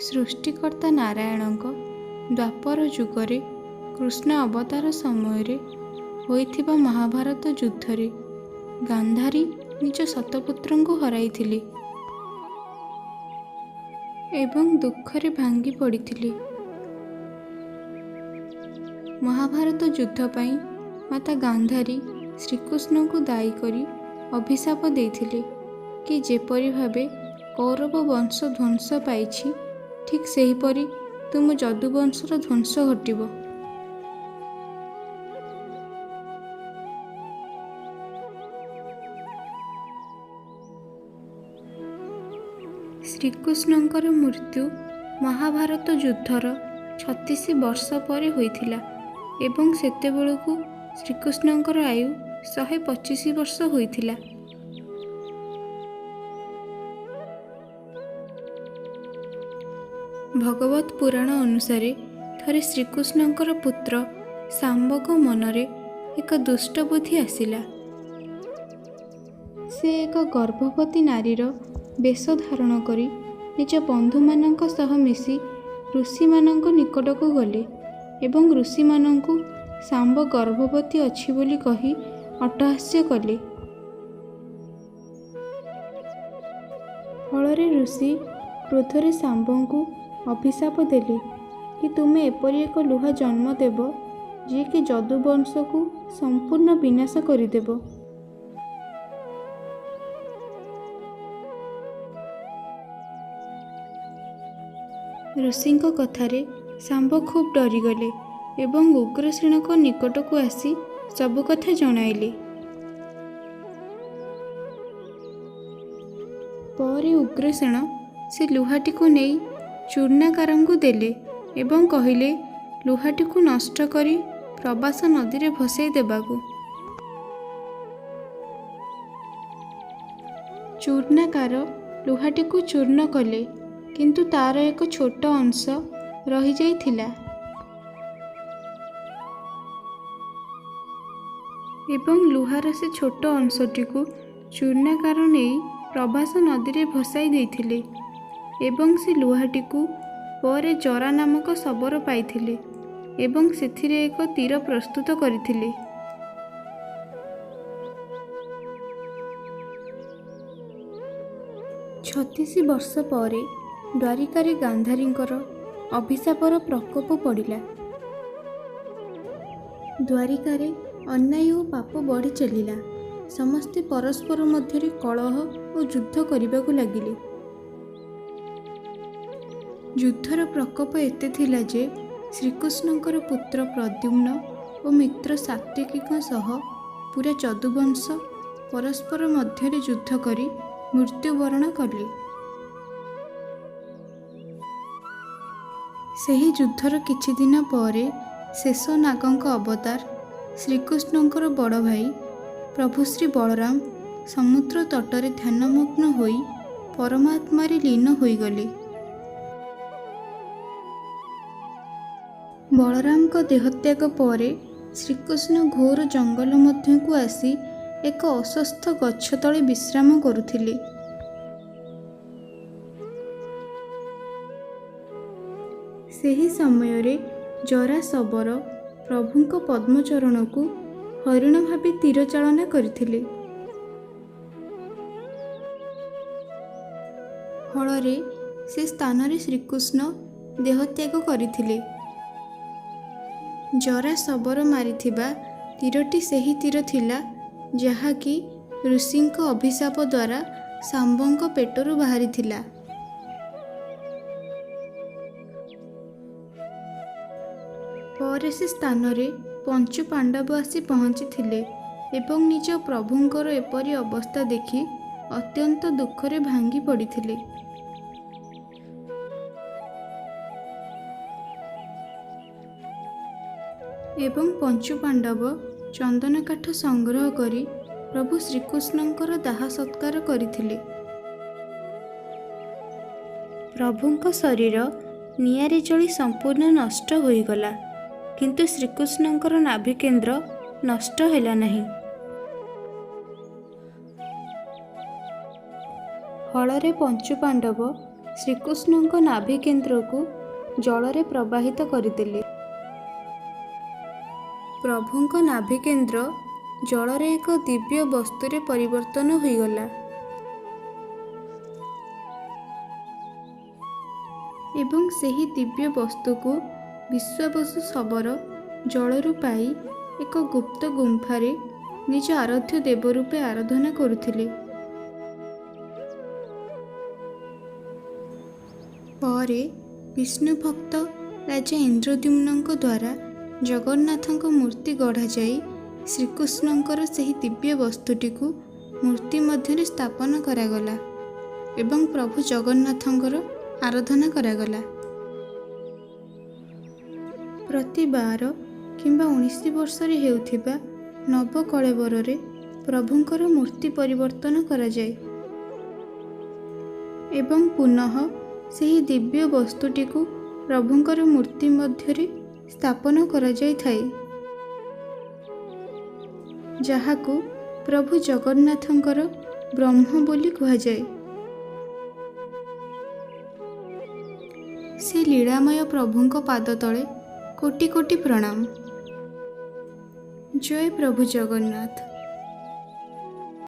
ସୃଷ୍ଟିକର୍ତ୍ତା ନାରାୟଣଙ୍କ ଦ୍ୱାପର ଯୁଗରେ କୃଷ୍ଣ ଅବତାର ସମୟରେ ହୋଇଥିବା ମହାଭାରତ ଯୁଦ୍ଧରେ ଗାନ୍ଧାରୀ ନିଜ ଶତପୁତ୍ରଙ୍କୁ ହରାଇଥିଲେ ଏବଂ ଦୁଃଖରେ ଭାଙ୍ଗି ପଡ଼ିଥିଲେ। ମହାଭାରତ ଯୁଦ୍ଧ ପାଇଁ ମାତା ଗାନ୍ଧାରୀ ଶ୍ରୀକୃଷ୍ଣଙ୍କୁ ଦାୟୀ କରି ଅଭିଶାପ ଦେଇଥିଲେ କି ଯେପରି ଭାବେ କୌରବ ବଂଶ ଧ୍ୱଂସ ପାଇଛି, ଠିକ୍ ସେହିପରି ତୁମ ଯଦୁବଂଶର ଧ୍ୱଂସ ଘଟିବ। ଶ୍ରୀକୃଷ୍ଣଙ୍କର ମୃତ୍ୟୁ ମହାଭାରତ ଯୁଦ୍ଧର 36 ବର୍ଷ ପରେ ହୋଇଥିଲା ଏବଂ ସେତେବେଳକୁ ଶ୍ରୀକୃଷ୍ଣଙ୍କର ଆୟୁ 125 ବର୍ଷ ହୋଇଥିଲା। ଭଗବତ ପୁରାଣ ଅନୁସାରେ ଥରେ ଶ୍ରୀକୃଷ୍ଣଙ୍କର ପୁତ୍ର ଶାମ୍ବଙ୍କ ମନରେ ଏକ ଦୁଷ୍ଟ ବୁଦ୍ଧି ଆସିଲା। ସେ ଏକ ଗର୍ଭବତୀ ନାରୀର ବେଶ ଧାରଣ କରି ନିଜ ବନ୍ଧୁମାନଙ୍କ ସହ ମିଶି ଋଷିମାନଙ୍କ ନିକଟକୁ ଗଲେ ଏବଂ ଋଷିମାନଙ୍କୁ ଶାମ୍ବ ଗର୍ଭବତୀ ଅଛି ବୋଲି କହି ଅଟ୍ଟହାସ୍ୟ କଲେ। ଫଳରେ ଋଷି କ୍ରୋଧରେ ଶାମ୍ବଙ୍କୁ ଅଭିଶାପ ଦେଲେ କି ତୁମେ ଏପରି ଏକ ଲୁହା ଜନ୍ମ ଦେବ, ଯିଏକି ଯଦୁବଂଶକୁ ସମ୍ପୂର୍ଣ୍ଣ ବିନାଶ କରିଦେବ। ଋଷିଙ୍କ କଥାରେ ଶାମ୍ବ ଖୁବ୍ ଡରିଗଲେ ଏବଂ ଉଗ୍ରସେନଙ୍କ ନିକଟକୁ ଆସି ସବୁ କଥା ଜଣାଇଲେ। ପରେ ଉଗ୍ରସେନ ସେ ଲୁହାଟିକୁ ନେଇ ଚୂର୍ଣ୍ଣାକାରଙ୍କୁ ଦେଲେ ଏବଂ କହିଲେ ଲୁହାଟିକୁ ନଷ୍ଟ କରି ପ୍ରବାସ ନଦୀରେ ଭସାଇ ଦେବାକୁ। ଚୂର୍ଣ୍ଣାକାର ଲୁହାଟିକୁ ଚୂର୍ଣ୍ଣ କଲେ, କିନ୍ତୁ ତାର ଏକ ଛୋଟ ଅଂଶ ରହିଯାଇଥିଲା ଏବଂ ଲୁହାର ସେ ଛୋଟ ଅଂଶଟିକୁ ଚୂର୍ଣ୍ଣାକାର ନେଇ ପ୍ରଭାସ ନଦୀରେ ଭସାଇ ଦେଇଥିଲେ ଏବଂ ସେ ଲୁହାଟିକୁ ପରେ ଜରା ନାମକ ଶବର ପାଇଥିଲେ ଏବଂ ସେଥିରେ ଏକ ତୀର ପ୍ରସ୍ତୁତ କରିଥିଲେ। 36 ବର୍ଷ ପରେ ଦ୍ୱାରିକାରେ ଗାନ୍ଧାରୀଙ୍କର ଅଭିଶାପର ପ୍ରକୋପ ପଡ଼ିଲା। ଦ୍ୱାରିକାରେ ଅନ୍ୟାୟ ଓ ପାପ ବଢ଼ି ଚାଲିଲା। ସମସ୍ତେ ପରସ୍ପର ମଧ୍ୟରେ କଳହ ଓ ଯୁଦ୍ଧ କରିବାକୁ ଲାଗିଲେ। ଯୁଦ୍ଧର ପ୍ରକୋପ ଏତେ ଥିଲା ଯେ ଶ୍ରୀକୃଷ୍ଣଙ୍କର ପୁତ୍ର ପ୍ରଦ୍ୟୁମ୍ନ ଓ ମିତ୍ର ସାତ୍ୟକୀଙ୍କ ସହ ପୁରା ଯଦୁବଂଶ ପରସ୍ପର ମଧ୍ୟରେ ଯୁଦ୍ଧ କରି ମୃତ୍ୟୁବରଣ କଲେ। ସେହି ଯୁଦ୍ଧର କିଛି ଦିନ ପରେ ଶେଷନାଗଙ୍କ ଅବତାର ଶ୍ରୀକୃଷ୍ଣଙ୍କର ବଡ଼ ଭାଇ ପ୍ରଭୁ ଶ୍ରୀ ବଳରାମ ସମୁଦ୍ର ତଟରେ ଧ୍ୟାନମଗ୍ନ ହୋଇ ପରମାତ୍ମାରେ ଲୀନ ହୋଇଗଲେ। ବଳରାମଙ୍କ ଦେହତ୍ୟାଗ ପରେ ଶ୍ରୀକୃଷ୍ଣ ଘୋର ଜଙ୍ଗଲ ମଧ୍ୟକୁ ଆସି ଏକ ଅଶ୍ୱତ୍ଥ ଗଛ ତଳେ ବିଶ୍ରାମ କରୁଥିଲେ। ସେହି ସମୟରେ ଜରା ଶବର ପ୍ରଭୁଙ୍କ ପଦ୍ମଚରଣକୁ ହରିଣ ଭାବି ତୀର ଚାଳନା କରିଥିଲେ। ଫଳରେ ସେ ସ୍ଥାନରେ ଶ୍ରୀକୃଷ୍ଣ ଦେହତ୍ୟାଗ କରିଥିଲେ। ଜରା ଶବର ମାରିଥିବା ତୀରଟି ସେହି ତୀର ଥିଲା, ଯାହାକି ଋଷିଙ୍କ ଅଭିଶାପ ଦ୍ୱାରା ଶାମ୍ବଙ୍କ ପେଟରୁ ବାହାରିଥିଲା। ପରେ ସେ ସ୍ଥାନରେ ପଞ୍ଚୁ ପାଣ୍ଡବ ଆସି ପହଞ୍ଚିଥିଲେ ଏବଂ ନିଜ ପ୍ରଭୁଙ୍କର ଏପରି ଅବସ୍ଥା ଦେଖି ଅତ୍ୟନ୍ତ ଦୁଃଖରେ ଭାଙ୍ଗି ପଡ଼ିଥିଲେ। ଏବଂ ପଞ୍ଚୁ ପାଣ୍ଡବ ଚନ୍ଦନ କାଠ ସଂଗ୍ରହ କରି ପ୍ରଭୁ ଶ୍ରୀକୃଷ୍ଣଙ୍କର ଦାହ ସତ୍କାର କରିଥିଲେ। ପ୍ରଭୁଙ୍କ ଶରୀର ନିଆଁରେ ଜଳି ସମ୍ପୂର୍ଣ୍ଣ ନଷ୍ଟ ହୋଇଗଲା, କିନ୍ତୁ ଶ୍ରୀକୃଷ୍ଣଙ୍କର ନାଭିକେନ୍ଦ୍ର ନଷ୍ଟ ହେଲା ନାହିଁ। ଫଳରେ ପଞ୍ଚୁ ପାଣ୍ଡବ ଶ୍ରୀକୃଷ୍ଣଙ୍କ ନାଭିକେନ୍ଦ୍ରକୁ ଜଳରେ ପ୍ରବାହିତ କରିଦେଲେ। ପ୍ରଭୁଙ୍କ ନାଭିକେନ୍ଦ୍ର ଜଳରେ ଏକ ଦିବ୍ୟ ବସ୍ତୁରେ ପରିବର୍ତ୍ତନ ହୋଇଗଲା ଏବଂ ସେହି ଦିବ୍ୟ ବସ୍ତୁକୁ ବିଶ୍ୱାବସୁ ଶବର ଜଳରୁ ପାଇ ଏକ ଗୁପ୍ତ ଗୁମ୍ଫାରେ ନିଜ ଆରାଧ୍ୟ ଦେବ ରୂପେ ଆରାଧନା କରୁଥିଲେ। ପରେ ବିଷ୍ଣୁ ଭକ୍ତ ରାଜା ଇନ୍ଦ୍ରଦ୍ୟୁମ୍ନଙ୍କ ଦ୍ୱାରା ଜଗନ୍ନାଥଙ୍କ ମୂର୍ତ୍ତି ଗଢ଼ାଯାଇ ଶ୍ରୀକୃଷ୍ଣଙ୍କର ସେହି ଦିବ୍ୟ ବସ୍ତୁଟିକୁ ମୂର୍ତ୍ତି ମଧ୍ୟରେ ସ୍ଥାପନ କରାଗଲା ଏବଂ ପ୍ରଭୁ ଜଗନ୍ନାଥଙ୍କର ଆରାଧନା କରାଗଲା। ପ୍ରତି 12 କିମ୍ବା 19 ବର୍ଷରେ ହେଉଥିବା ନବକଳେବରରେ ପ୍ରଭୁଙ୍କର ମୂର୍ତ୍ତି ପରିବର୍ତ୍ତନ କରାଯାଏ ଏବଂ ପୁନଃ ସେହି ଦିବ୍ୟ ବସ୍ତୁଟିକୁ ପ୍ରଭୁଙ୍କର ମୂର୍ତ୍ତି ମଧ୍ୟରେ ସ୍ଥାପନ କରାଯାଇଥାଏ, ଯାହାକୁ ପ୍ରଭୁ ଜଗନ୍ନାଥଙ୍କର ବ୍ରହ୍ମ ବୋଲି କୁହାଯାଏ। ସେ ଲୀଳାମୟ ପ୍ରଭୁଙ୍କ ପାଦତଳେ କୋଟି କୋଟି ପ୍ରଣାମ। ଜୟ ପ୍ରଭୁ ଜଗନ୍ନାଥ।